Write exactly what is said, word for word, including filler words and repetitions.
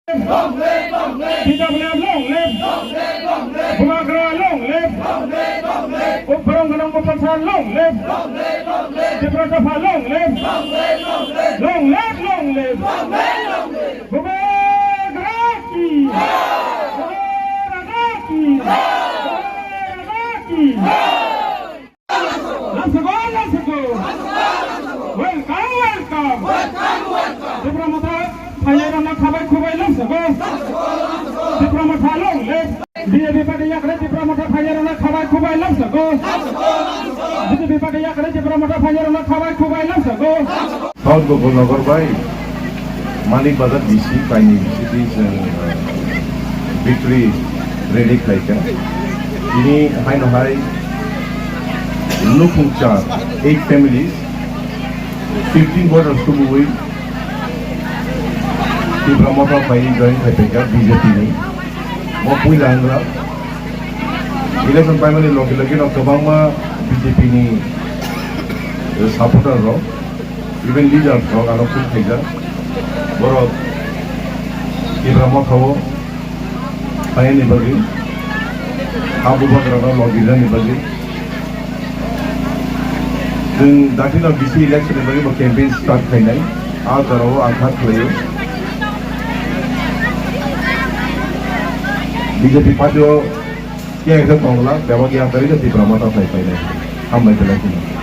T W F long live! Bubagra long live! Uprong Ganang Mukasa long live! Tiprasa long live! Long live, long live! Bubagra ki! Bubagra ki! Bubagra ki! Lamsoko, lamsoko. Welcome, welcome. Tipra Motha phaiyarokno khabai khubai lamsoko. Tipra Motha long live. B J P party yakarwi Tipra Motha phaiyarokno khabai khubai lamsoko. B J P party yakarwi Tipra Motha phaiyarokno khabai khubai lamsoko. South Gokul Nagar bai Manik Bazar D C kaini city chwng, uh, victory rally khlaikha. Tini haino hai nukhung cha eight families, fifteen voters tubuwi Tipra Motha bai join khaiphaikha B J P ni. Mo puila wngkha election paimani logi logi no kwbangma B J P ni, uh, supporter rok. Even leaders rok ano phone khaijak. Borok Tipra Motha o phaiyani bagwi, ha Bubagra no logirnani bagwi. Chwng dakhilno D C election ni bagwi bo campaign start khainai. A jorao ang kha khlaio. B J P party o khe khe tongla, bebak yakarwi khe Tipra Motha phai phainai. Hambai belai kheno.